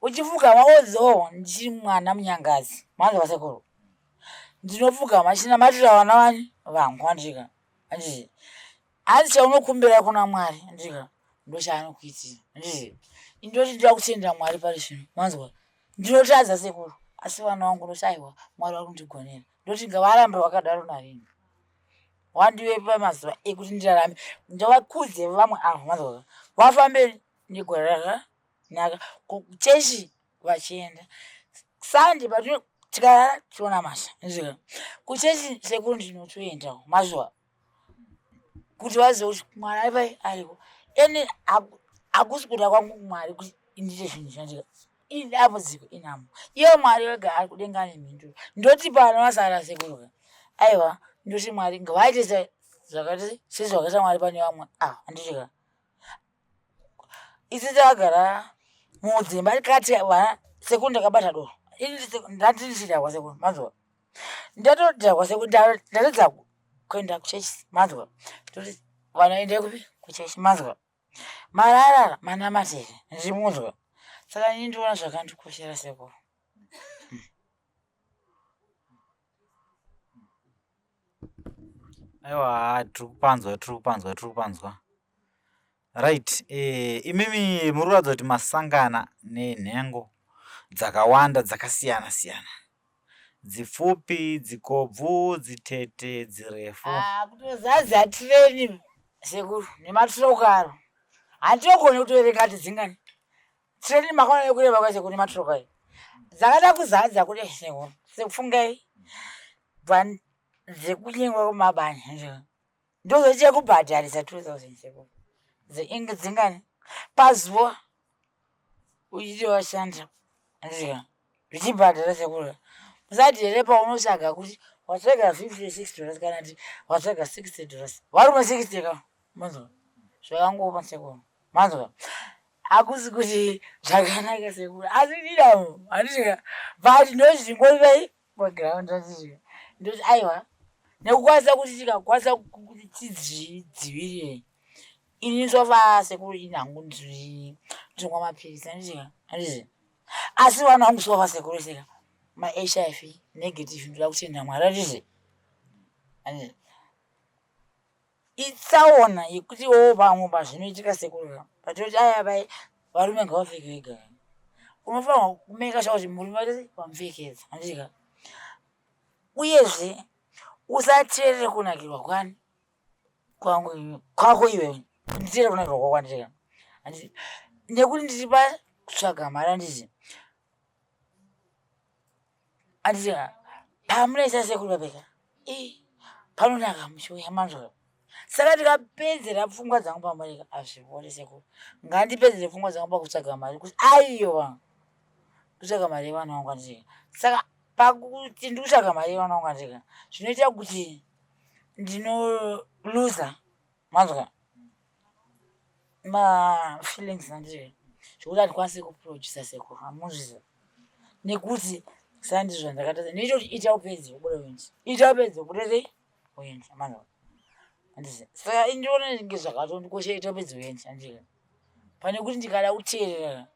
uchipfugama odzo ndichiri mwana munyangazi manzwa sekuru ndinopfugama chinamatira vana vani vangu handika handiti hanzi chaunokumbira kuna Mwari handika ndochaanokuitira handiti indoti ndoda kutenda Mwari pari zvino manzwa Ndinotadza sekuru asi vana vangu ndoti aiwa Mwari vari kundigonera. Ndoti ngavarambe vakadaro narini. Wandive pamazuva ekuti ndirarame ndovakudze vamwe avo mazuva vafambe negore rakanaka kuchechi vachienda. Sunday patino tikarara tionamata kuchechi sekuru ndinotoendawo mazuva kuti vazive kuti Mwari ari pai ariko. Ende hakusi kuda kwangu Mwari kuti ndiite zvinhu zvandika idambudziko inhamo. Iye Mwari wega ari kudenga ane mhinduro. Ndoti pano vasara sekuru ka. Aiwa ndoti Mwari ngavaite zvakaita sezvakaita Mwari pane vamwe ava handiti ka. Isu takagara mudzimba tikati vana sekuru ndakabata doro. Ini ndati ndichidhakwa sekuru manzwa. Ndatodhakwa sekuru ndatadza kuenda kuchechi manzwa. Toti vana endai kupi kuchechi manzwa. Marara manamatire ndimunzwa. Saka ini ndinoona zvakandikoshera sekuru. Aiwa tiri kupanzwa tiri kupanzwa tiri kupanzwa. Right imimi muri kuratidza kuti masangana nenhengo dzakawanda dzakasiyana siyana. Dzipfupi, dzikobvu, dzitete, dzirefu. Ah, kutozadza tireni sekuru nematiroko aro. Handitogoni kutoverenga kuti dzingani. Tireni makaona yekureba kwayo sekuru nematiroko ayo. Dzakada kuzadza kudai sekuru. Sekufungai. Bva Dzekunyengwa kumabani ndozochiya kubhadharisa 2000 sekuru dzingani pazuva uchiti washanda andika zvichibhadhara sekuru musati here paunotsvaga kuti watsvaga 56 dollars kana kuti watsvaga 60 dollars varume 60 ka manzwa zvakangooma sekuru manzwa hakusi kuti zvakanaka sekuru asi ndinavo handitika but ndozvingorivei paground handiti ndoti aiwa nekukwanisa kuti tikakwanisa kuti tidzivirire ini sofa sekuru ini hangu ndinwa mapirisi handitika handiti asi vana vangu sofa sekuru seka maHIV negative ndoda kutenda Mwari handiti handiti itsaona yekuti wo vamwe pazvinoitika sekuru patoti aya vai varume ngavapfeke vega unofanirwa kumeka sure kuti murume waite wamupfekedza handitika uyezve usateerere kunakirwa kwani kwangu kwako iwewe nditeerere kunakirwa kwako handitika handiti nekuti ndiri pakutsvaga mari handiti handiti pamunoisa sekuru vapeka i panonaka muchiuya manzwa saka ndikapedzera pfungwa dzangu pamari hazvivori sekuru ngandipedzere pfungwa dzangu pakutsvaga mari kuti aiwa kutsvaga mari yevana vangu handiti saka pakuti ndikutsvaga mari yevana vangu handiti zvinoita kuti ndinoluza manzwa mafeelings handiti zvekuti handikwanisi kuproducer sekuru hamuzviziva nekuti sandizvo zvandakatadza ndinoita kuti ita upedze ubude uende ita upedze ubude sei uende manzwa handiti saka indiona inge zvakatondikosha ita upedze uende handiti pane kuti ndikada kuteerera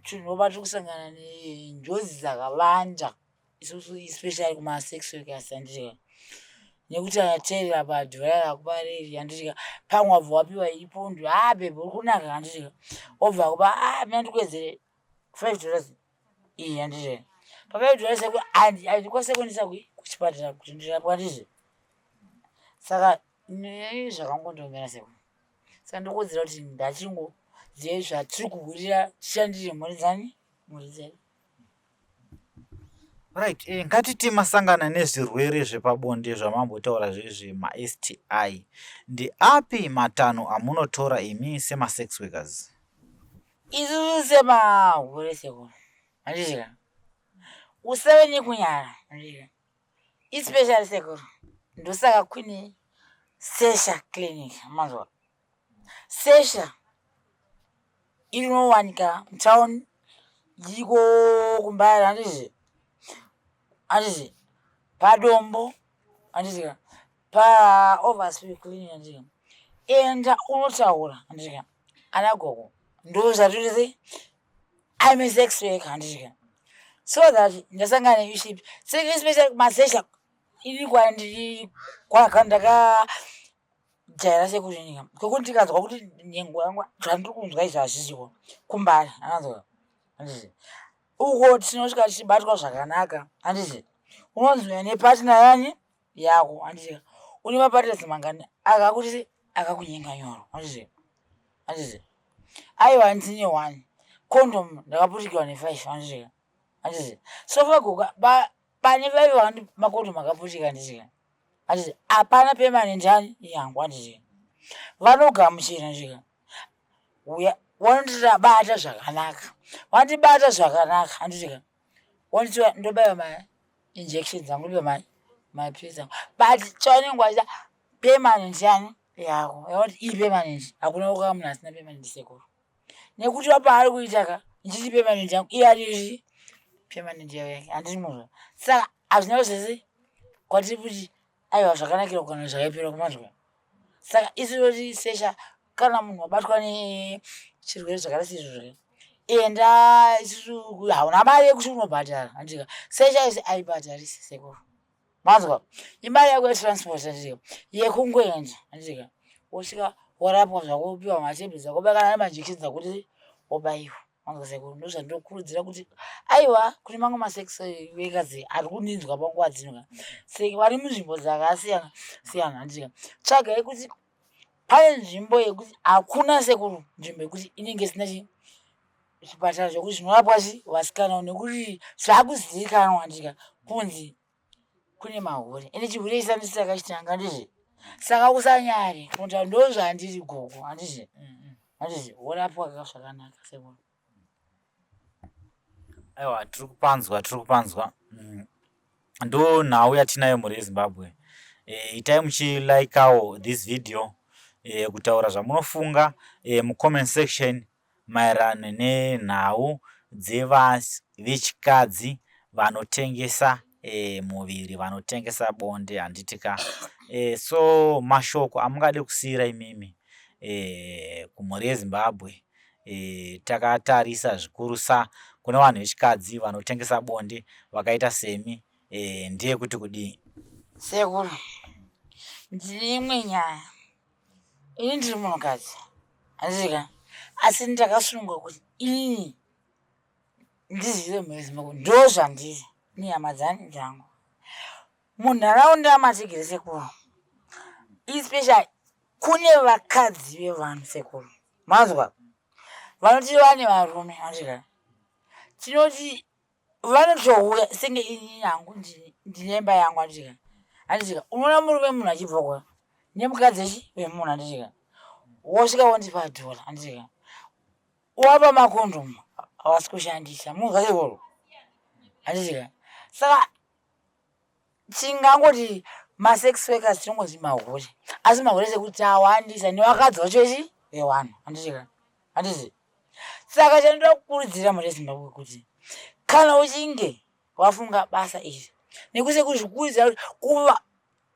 tinoba tiri kusangana nenjodzi dzakawanda isusu especially kumasex workers handiti nekuti akateerera padhora rakupa reri handiti pamwe wabva wapiwa ipondo ha bhebhe uri kunaka handiti obva akupa a mina ndikuwedzere $5 iyi handiti pa$5 handikwanise kuendesa kuchipatara kuti ndirapwe handiti saka zvakangondomera seko saka ndokuudzira kuti ngachingozive zvatiri kuhurira tishandire mhuri dzani mhuri dzedu. Right, ngatiti masangana nezvirwere zvepabonde zvamambotaura zvezve maSTI. Ndeapi matanho amunotora imi semasex workers? Isusu semahure sekuru handiti usave nekunyara handiti especially sekuru ndosaka kune Sesha Clinic manzwa Sesha inowanika mutown iko kuMbare handiti handiti paDombo handiti paOverspill Clinic handiti enda unotaura handiti ana gogo ndo zvatiri sei I'm a sex worker handiti so that ndasangana neissue especially masesha ini kwandiri ndakajaira sekuru nyika kwekuti ndikanzwa kuti nhengo yangu zvandiri kunzwa izvi hazvisiwo kuMbare ananzwa handiti uko tinosvika tichibatwa zvakanaka handiti unonzi nepartner yani yako handiti une mapartners mangani akakuti akakunyenga nyoro handiti handiti aiwa ndine one condom ndakaputikirwa nefive handiti handiti so far gogo pane five vandi macondom akaputika handiti handiti hapana permanent yani yangu handiti vanogamuchira handiti uya wanondibata zvakanaka wandibata zvakanaka handiti wanditi ndobaiwa mainjection dzangu ndobiwa mapilisi angu but chavanenge vachida permanent yani yako yakuti iyi permanent hakuna kukaa munhu asina permanent sekuru nekuti wapaari kuita ka ndichiti permanent yangu iye ari permanent yake handiti muzva saka hazvina zvese kwatiri kuti aiwa zvakanakira kana zvakaipira kumanzwa saka isu toti sesha kana munhu wabatwa nechirwere zvakaita seizvozvo enda isusu hauna mari yekuti unobhadhara handika sesha isi aibhadharisi sekuru manzwa imari yako yetransport handika yekungoenda handika wosvika warapwa zvako wopiwa matablets ako kana nemajekiseni dzakuti wobaiwa manzwa sekuru ndozvandinokurudzira kuti aiwa kune mamwe masex workers ari kundinzwa panguva dzino ka saka vari munzvimbo dzakasiyana siyana handika tsvagai kuti pane nzvimbo yekuti hakuna sekuru nzvimbo yekuti inenge isina chipatara zvekuti zvinorapwa chi vasikana nekuti zvakuzivikanwa handika kunzi Kune mahure ende chihure chisandisi takachitanga handizvi? Saka usanyare kuti ndozvandiri gogo handizvi? Handizvi? Worapwa ka zvakanaka sekuru. Aiwa, tiri kupanzwa, tiri kupanzwa. Ndo nhau yatinayo mhuri yeZimbabwe. Itai muchilaikawo this video, kutaura zvamunofunga mucomment section maererano nenhau dzevechikadzi vanotengesa muviri, vanotengesa bonde, handiti ka? So mashoko amungade kusiira imimi kumhuri yeZimbabwe, takatarisa zvikurusa kune vanhu vechikadzi vanotengesa bonde vakaita semi, ndeyekuti kudii? Sekuru, ndine imwe nyaya. Ini ndiri munhukadzi, handiti ka? Asi ndakasununguka kuti inini ndizive mhuri yeZimbabwe ndo zvandiri nehama dzani dzangu munharaunda matigere sekuru, especially kune vakadzi vevanhu sekuru, manzwa, vanoti vane varume, handiti ka? Tinoti vanotouya senge ini yangu ndine imba yangu, handiti ka? Handiti ka? Unoona murume munhu achibva kwa nemukadzi echi wemunhu, handiti ka? Wosvika wondipa dhola, handiti ka? Wapa makondomu havasi kushandisa, munzwa sekuru, handiti ka? Saka tingangoti masex workers tinongozi mahure, asi mahure sekuti tawandisa nevakadzi vacho echi vevanhu, handiti ka? Handiti? Saka chandinoda kukurudzira mhuri yeZimbabwe kuti kana uchinge wafunga basa iri, nekuse kuzvikurudzira kuti kuva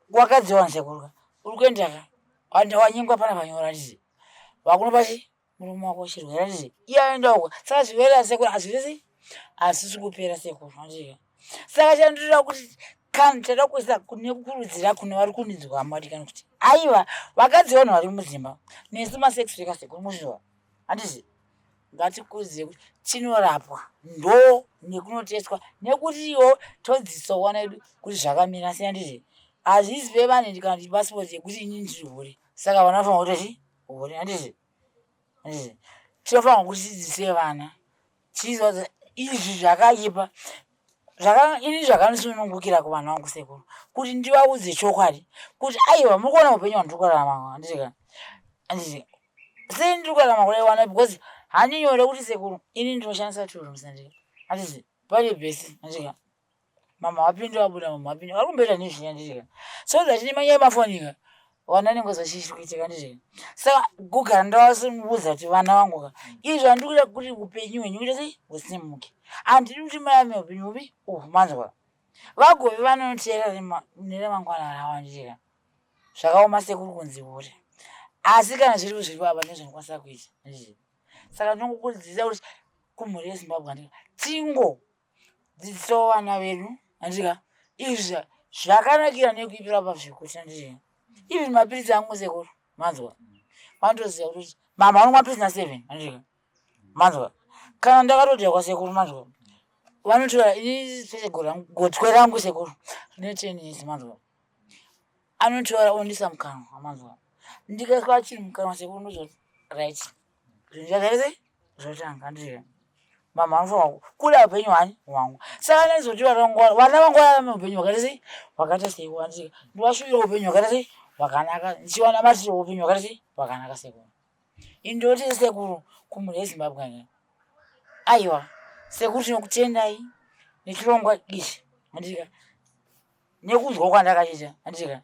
wakadzi wevanhu sekuru, uri kuenda ka wanyengwa pana panyora, handiti? Wakunopa chi murume wako chirwere, handiti? Iye aenda uko, saka zvirwere sekuru hazvisi hazvisi kupera sekuru, handiti? Saka chandinoda kuti kana chada kuisa nekukurudzira kune vari kuninzwa madikani kuti aiwa, vakadzi vanhu vari mudzimba nesu masex workers sekuru, muzviwa, handiti? Ngatikurudzire kuti tinorapwa ndo nekunoteswa nekutiwo todzidzisawo vana vedu kuti zvakamira sei, handiti? Hazvisi permanent kana kuti passport yekuti inini ndiri hure, saka vana vafanira kutoti hure, handiti? Handiti tinofanira kuti tidzidzise vana tiziva izvi zvakaipa ini zvakandisunungukira kuvana vangu sekuru kuti ndivaudze chokwadi kuti aiwa, muri kuona upenyu hwandiri kurarama, handiti ka? Handiti sei ndiri kurarama kudai wana? Because handinyore kuti sekuru ini ndinoshandisa two rooms, handiti? Handiti pane bhesi, handiti ka? Mama wapinda wabuda, mama wapinda vari kumboita nezvii, handiti ka? So that nemanyaya emafoni ka vana vanenge vaziva chii chiri kuitika, handiti? Saka kugara ndavaudza kuti vana vangu ka, izvi handiri kuita kuti upenyu hwenyu kuita sei husimuke, handidi kuti murarame upenyu hupi uhu, manzwa? Vagove vanoteera neramangwana ravo, handiti ka? Zvakaoma sekuru kunzi hure, asi kana zviripo zviripo, apa ndozvandikwanisa kuita, handiti? Saka ndinongokurudzira kuti kumhuri yeZimbabwe, handiti, tingo dzidzisawo vana vedu, handiti ka, izvi zvakanakira nekuipira pazvekuti, handiti? Even mapiritsi angu sekuru, manzwa, vanotoziva kuti mama vanomwa mapiritsi na7, handiti ka? Manzwa, kana ndakatodhakwa sekuru, manzwa, vanotora ini gotwe rangu sekuru rine 10 years, manzwa, anotora ondisa mukanwa, manzwa, ndikaiswa chiri mukanwa sekuru, ndozoti right, zvinhu zvakaita sei zvotanga, handiti? Mama vanofanira kuda upenyu hwani hwangu, saka ndizoti vana vangu vararame upenyu hwakaita sei, hwakaita sei, handiti? Ndivashuvira upenyu hwakaita sei hwakanaka, ndichiwana matiro upenyu hwakaita sei hwakanaka sekuru. Indoti sekuru kumhuri yeZimbabwe, aiwa sekuru, tinokutendai nechirongwa ichi, handiti? Nekunzwa kwandakachiita, handiti,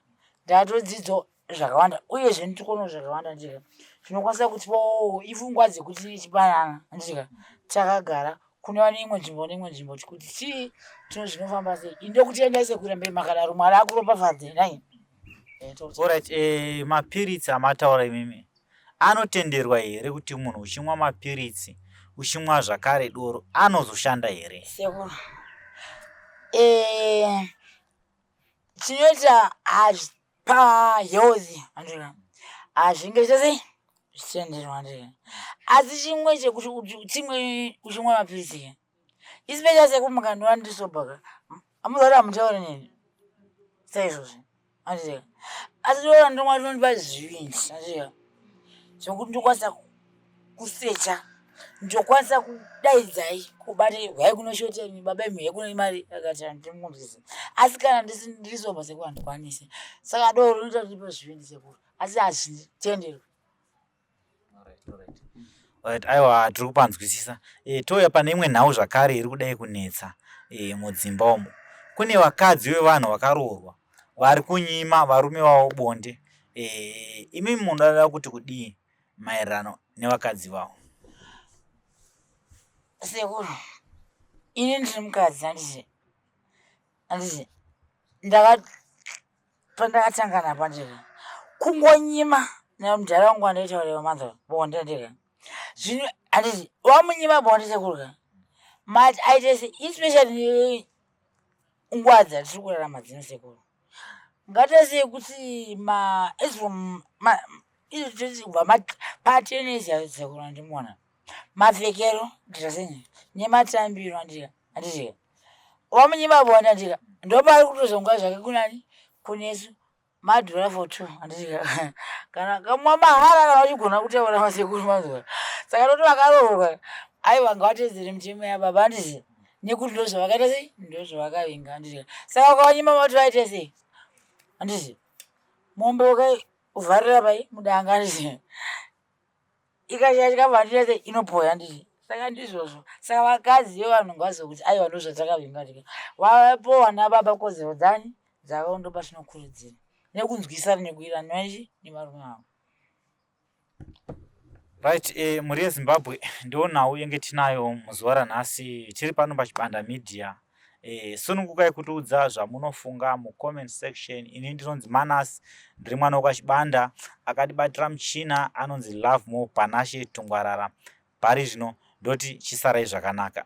ndatodzidzawo zvakawanda, uyezve ndikuonawo zvakawanda, handiti? Zvinokwanisa kutipawo ipfungwa dzekuti tipanana, handiti, takagara kune vane imwe nzvimbo neimwe nzvimbo kuti chii tino zvinofamba sei. Indokutendai sekuru, rambai makadaro, Mwari akuropafadze nai. Alright, mapiritsi amataura imimi anotenderwa here kuti munhu uchimwa mapiritsi uchimwa zvakare doro anozoshanda here? Sekuru, chinoita pahealth, handiti, hazvinge sei zvichitenderwa, handiti? Asi chimwe chekuti chimwe uchimwa mapiritsi, especially sekuru, mukandiona ndiri sober ka, hamuzati hamutauri neni saizvozvi, handiti? Asi doro ndomwa rinondipa zvivindi, handiti, zvokuti ndokwanisa kusecha, ndokwanisa kudaidzai kubata hwai kunoshota imi baba imi hwai kuno imari akati handimunzwisi. Asi kana ndiri sober sekuru handikwanisi. Saka doro rinoita kuti ndipe zvivindi sekuru, asi hazvitenderwi. Right, aiwa tiri kupanzwisisa. E, touya pane imwe nhau zvakare iri kudai kunetsa e, mudzimba umo. Kune vakadzi vevanhu vakaroorwa vari kunyima varume vavo bonde. E, imimi munoda kuti kudii maererano nevakadzi vavo? Sekuru, ini ndiri mukadzi handiti, handiti ndaka pandakatanga napa ndika kungonyima nemudhara wangu wandaitaurira manzwa bonde ndika zvino handiti wamunyima bonde sekuru ka mati aite se especially nguva dzatiri kurarama dzino sekuru ngatese kuti ma as from ma kubva patenesi sekuru andimuona mapfekero ndirasenyi nematambiro andika andika wamunyima bonde andika ndopaari kutozonga zvake kunani kunesu madhura for two andika kana kamwa mahara kana uchigona kutaura masekuru manzwa saka toti vakaroorwa aiwa ngavatedzere mitemo yababa handiti nekuti ndozvavakaita sei ndozvavakavinga handiti saka ukavanyima vati vaite sei handiti mombe ukaivharira pai mudanga handiti ikashaya chikafu handiti sei inopoya handiti saka ndizvozvo saka vakadzi vevanhu ngavazive kuti aiwa ndozvatakavinga tika vapowa nababa kodzero dzani dzavo ndopatinokurudzira nekunzwisana nekuirana nevarume vavo. Right, eh, mhuri yeZimbabwe ndiyo nhau yenge tinayo muzuva ranhasi tiri pano paChibanda Media. Eh, sunungukai kutiudza zvamunofunga mucomment section. Ini ndinonzi Manas, ndiri mwana wekwaChibanda akatibatira muchina anonzi Lovemore Panashe Tungwarara. Pari zvino ndoti chisarai zvakanaka.